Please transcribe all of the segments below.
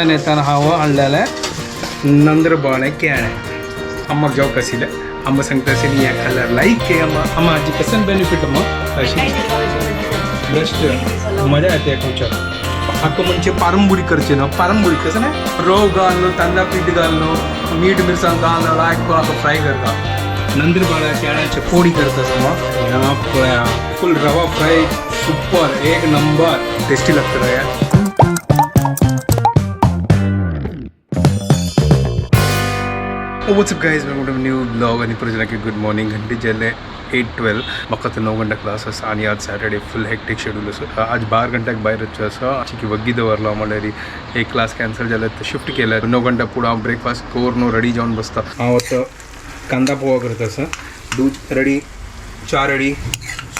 येताना हांव आणलेलें नंद्रबाळे केळें अम्माक जेवक आशिल्लें. अम्मा सांगता आशिल्ली हें खाल्यार लायक के अम्मा. अम्मा हाजी कसन बेनिफीट अम्मा अशी बेस्ट मजा येते खावच्याक. हाका म्हणजे पारंबुरी करचे ना, पारंबुरी कसं नाही रव घालून तांदळा पीठ घालून मीठ मिरसांग घालून लायक करून हाका फ्राय करता. नंद्रबाळ्या केळ्याचे पोडी करता समज. ह्या पळया फुल रवा फ्राय सुपर एक नंबर टेस्टी लागतं यार. What's up guys, welcome to new blog आणि परत की गुड मॉर्निंग. घंटे जाले 8:12. म्हाका आतां 9 घंटा क्लास आसा आनी आज सॅटर्डे फुल हेक्टिक शेड्यूल आसा. आज 12 घंट्याक भायर वचचें आसा. चिकी वग्गी दवरलो म्हणल्यार एक क्लास कॅन्सल जालें तर शिफ्ट केलें. 9 घंटा फुडें हांव ब्रेकफास्ट करून रेडी जावन बसता. हांव आतां कांदा पोहा करता आसा. दूद रेडी, च्या रेडी,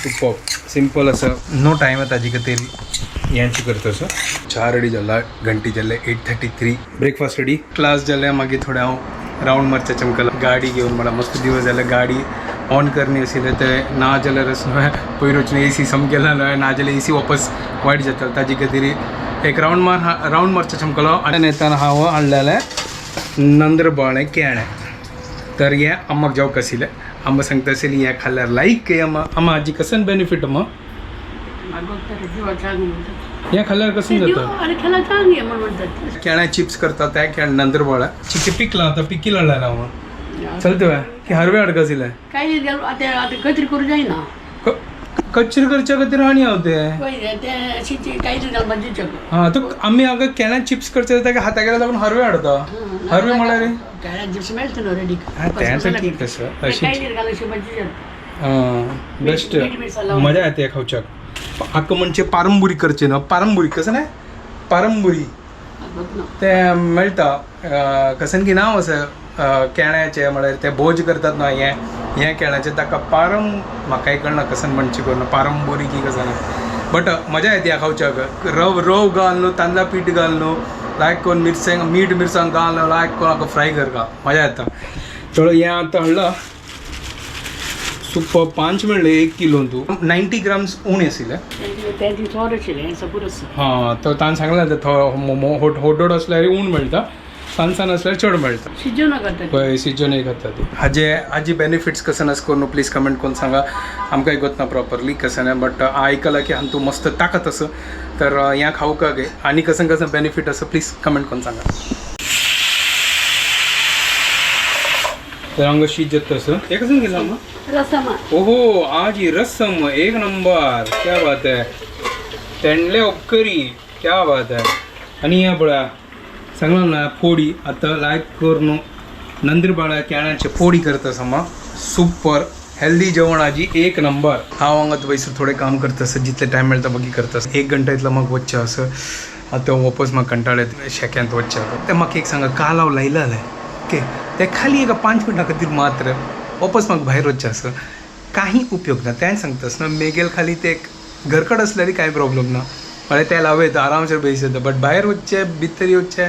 सुपर सिंपल आसा. नो टायम आतां ताजे खातीर यांची करता आसा. च्या रेडी जाला. घंटी जाले 8:33. ब्रेकफास्ट रेडी, क्लास जाले. मागीर थोडें हांव रावंड मारच्या चमकला गाडी घेवन. मला मस्त दिवस जाले गाडी ऑन करणी आशिल्लें ते ना जाल्यार अशें पयर वचून ए सी सामकें न्हय ना जाल्यार ए सी वापस वायट जाता. ताजे खातीर एक रावंड मार रावंड मारच्या चमकलो. आनी येताना हांव आणलेलें नंद्रबाळे केळें. तर हें अम्माक जेवक आशिल्लें. अम्मा सांगता आशिल्ली हें खाल्यार लायक के अम्मा. अम्मा हाजी कसन बेनिफीट अम्मा? हें खाल्यार कसन जाता? अरे खेळा चांगली म्हणून म्हणतात. केळ्या चिप्स करतात त्या केळ नंद्रबाळा चिकी पिकलां आतां पिकी लागला हांव चलते वे की हरवे हाडका आशिल्लें. काही आता आता काहीतरी करू जाईना. कचरी करच्या खातीर आनी हांव ते पळय ते अशी काही घाल भाजीचे. हां तर आमी हांगा केळ्या चिप्स करचे ताका हाता गेल्या लागून हरवे हाडता. हरवे म्हळ्यार केळ्या चिप्स मेळटा न्हू रेडी. हां तें तर ठीक आसा अशी काही घाल अशी भाजी. बेस्ट मीठ मिरसांग लावून. मजा येते खावच्याक. हाका म्हणजे पारंबुरी करचे ना, पारंबुरी कसं नाही पारंबुरी ते मेळटा कसन की नांव आसा केळ्याचें म्हळ्यार ते भोज करतात न्हय हें हें केळ्याचें ताका पारम म्हाकाय कळना कसन म्हणचें करून पारंबुरी की कसं ना बट मजा येते खावच्याक. रव रव घाल न्हू तांदळा पीठ घाल न्हू लायक करून मिरसांग मीठ मिरसांग घाल न्हू लायक करून हाका फ्राय करता मजा येता. चलो हें आतां हाडलां सुपर 5 मेळ्ळे 1 किलो तूं 90 ग्राम्स उणें आशिल्लें. तें थोड आशिल्लें सबूर आसा. हां तर तांणी सांगलें ते होडोड आसल्यार ऊन मेळटा, सान सान आसल्यार चड मेळटा. शिजोवना करता. पळय सिजन खाता ती. हाजे हाजी बेनिफिट्स कसन आसा करून प्लीज कमेंट करून सांगा. आमकां गोत ना प्रॉपरली कसं ना बट आयकलां की हांतू मस्त ताकत आसा तर ह्या खावंक गे आनी कसन कसन बेनिफीट आसा प्लीज कमेंट करून सांगा. तर हांगा शीत जाता आसा. हें कसन केलां अम्मा? रसम. ओहो आज ही रसम एक नंबर, क्या बात है. तेंडले उपकरी क्या बात है. आणि ह्या पळया सांगला ना फोडी आता लायक करून नंद्रबाळा केळ्याचे फोडी करता समा. सुपर हेल्दी जेवण आजी एक नंबर. हांव हांगा वयसर थोडें काम करता आसा जितले टायम मेळटा मागीर करता. 1 घंटा इतलो म्हाका वचचें आसा. आतां वापस म्हाका कंटाळ येता शेक्यांत वचचें. तें म्हाका एक सांगा काल हांव लायलां ओके ते खाली एका 5 मिनटां खातीर मात्र वापस म्हाका भायर वचचें आसा. काही उपयोग ना. तें सांगता आसतना मेगेल खाली ते घरकड आसल्यार कांय प्रॉब्लम ना म्हळ्यार ते लाव येता आरामशीर बेस येता बट भायर वचचें भितर येवचें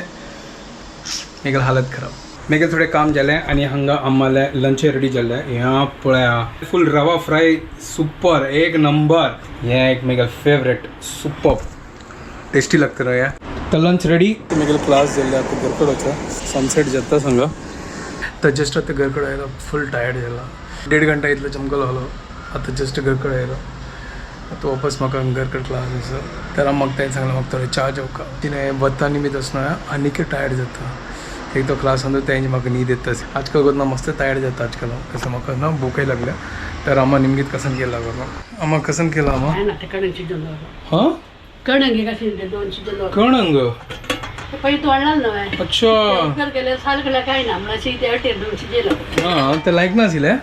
मेगेल हालत खराब. मेगेल थोडें काम जालें आनी हांगा आम्मालें लंच रेडी जालें. ह्या पळया फुल रवा फ्राय सुपर एक नंबर. हें एक मेगेल फेवरेट सुपर टेस्टी लागता रे. तर लंच रेडी. मेगेल क्लास जाल्ले आतां घरकड वचा. सनसेट जाता सांगा. तर जस्ट आतां घरकड आयलो फुल टायर्ड जाला. 1.5 घंटा इतलो चमकलो आलो आतां जस्ट घरकड आयलो. आतां वापस म्हाका घरकड क्लास आसा. तर म्हाका तें सांगलें म्हाका थोडें च्या जेवका तिणें वता निमित्त आसना आनीकय टायर्ड जाता. एक तो क्लासान तेंच म्हाका न्हीद येता. आजकाल ना मस्त टायर्ड जाता आजकाल कसं म्हाका ना भूकय लागल्या. तर आम्हा निमगीत कसन केला करून आम्हा कसन केला आम्हा. काय ना ते कणंग शिजून दवरलो. हां कणंग कशी दोन शिजून दवरलो. कणंग पहिले तू आणला ना. अच्छा. उपकार केले साल केल्या काय ना म्हणून अशी ते अटेर दोन शिजयला. हां ते लायक नाशिल्लें.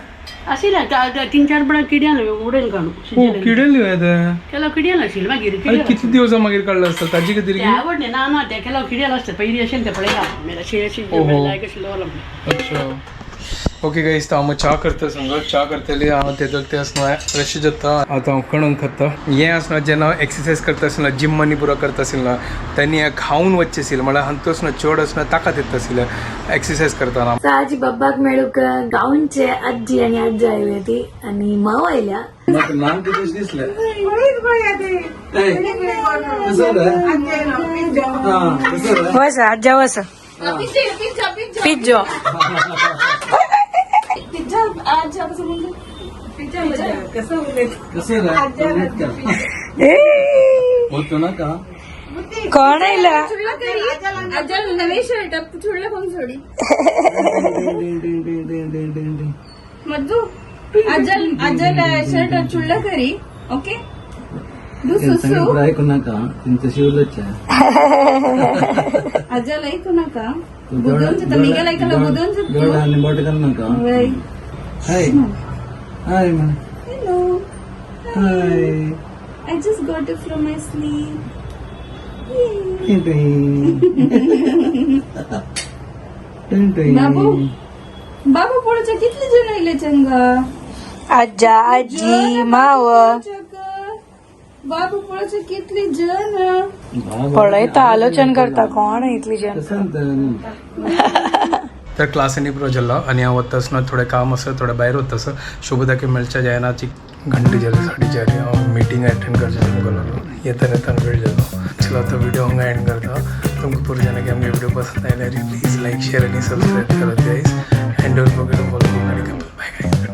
आशिल्लें 3-4 पणां किड्यान उडयन काडून. हो किडेली ते. केला किड्यान आशिल्लें मागीर. अरे किती दिवसा मागीर काडलं असतं ताजी खातीर ते आवडले ना ना ते केला किड्यान आसता पयलीं अशें ते पळयला मागीर अशें अशें लायक अशें दवरलां. अच्छा. ओके गाईस, तर हांव च्या करता संग च्या करतली हांव तेदो ते आसना फ्रेश जाता. आतां हांव कणंग खाता. हें आसना जेन्ना एक्सरसायज करता आसतना जिम आनी पुरो करता आसतना तेन्ना हें खावन वचचें आशिल्लें, म्हळ्यार हांतूच आसना चड आसना ताकद येता आशिल्लें एक्सरसायज करतना. आजी बाब्बाक मेळूक गांवचे आजी आणि आजी आयली ती आणि माव आयल्या. नाम किती दिसले? वसा आज्जा वसा पिज्जो. होतो ना का? कोण आयला? नवे शर्ट चुडलं कोण सोडी मधू आजल आजल शर्ट चुडलं करी. ओके do सुसू. ऐकू नका, तुमचं शिवलच आहे. आजल ऐकू नका, बुदून जाता. मिगेल ऐकला बुदून जाता. आणि बोट करू नका. वय. हाय हाय म्हणा. Hello. Hi. I just got it from my sleep. बाबू बाबू पळोवच्या कितले जण आयले चंगा. आज्जा आजी माव. बाबू पळोवच्या कितली जण. पळयता आलोचन करता कोण इतली जण. तर क्लासांनी पुरो जाल्लो आनी हांव वता आसतना थोडें काम आसा, थोडें भायर वता आसा. शुभदाके मेळच्या जायनाची घंटे जाली 4:30. हांव मिटींग अटेंड करचें तुमकां लागलो येतना येतना वेळ जालो. चलो आतां व्हिडिओ हांगा एंड करता. तुमकां पुरो जाणां की आमगे व्हिडिओ पसंत आयल्यार प्लीज लायक, शेअर आनी सबस्क्रायब करात guys, and don't forget to follow. Bye guys.